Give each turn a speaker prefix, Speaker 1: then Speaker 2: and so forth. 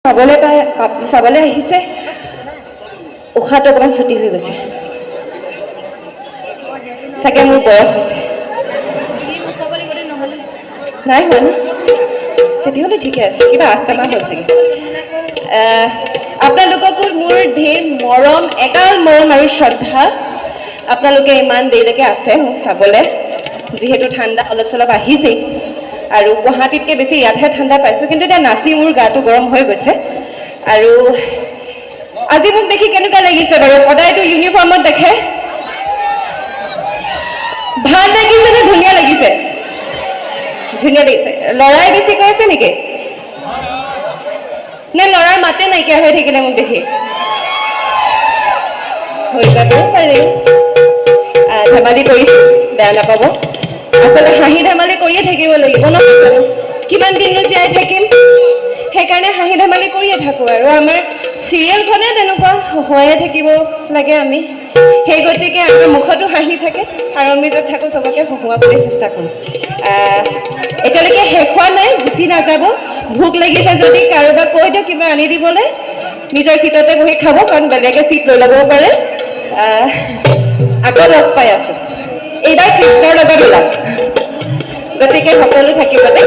Speaker 1: চাবলৈ পাই চাবলৈ আহিছে। উশাহটো অকণমান চুটি হৈ গৈছে চাগে, মোৰ বয়স হৈছে। নাই হোৱা ন? তেতিয়াহ'লে ঠিকে আছে। কিবা আস্তামা হ'ল চাগে। আপোনালোককো মোৰ ধেৰ মৰম, এগাল মৰম আৰু শ্ৰদ্ধা। আপোনালোকে ইমান দেৰিলৈকে আছে মোক চাবলৈ। যিহেতু ঠাণ্ডা অলপ চলপ আহিছেই আৰু গুৱাহাটীতকৈ বেছি ইয়াতহে ঠাণ্ডা পাইছোঁ, কিন্তু এতিয়া নাচি মোৰ গাটো গৰম হৈ গৈছে। আৰু আজি মোক দেখি কেনেকুৱা লাগিছে বাৰু? সদায়তো ইউনিফৰ্মত দেখে। ভাল লাগিছে নে ধুনীয়া লাগিছে? ধুনীয়া লাগিছে। ল'ৰাই বেছি কৈ আছে নেকি নে ল'ৰাৰ মাতে নাইকিয়া হৈ থাকিলে মোক দেখি? হৈ যাবও পাৰে। ধেমালি কৰিছোঁ, বেয়া নাপাব। আচলতে হাঁহি ধেমালি কৰিয়ে থাকিব লাগিব ন? কিমান দিননো জীয়াই থাকিম? সেইকাৰণে হাঁহি ধেমালি কৰিয়ে থাকোঁ। আৰু আমাৰ চিৰিয়েলখনে তেনেকুৱা, হহুৱায়ে থাকিব লাগে আমি। সেই গতিকে আমাৰ মুখতো হাঁহি থাকে আৰু আমি য'ত থাকোঁ চবকে হহুৱাবলৈ চেষ্টা কৰোঁ। এতিয়ালৈকে শেষ হোৱা নাই, গুচি নাযাব। ভোক লাগিছে যদি কাৰোবাক কৈ দিয়ক কিবা আনি দিবলৈ। নিজৰ চিটতে বহি খাব, কাৰণ বেলেগে চিট লৈ ল'বও পাৰে। আকৌ লগ পাই আছোঁ। এইবাৰ কৃষ্ণৰ লগত ওলাম, গতিকে সকলো থাকিব দেই।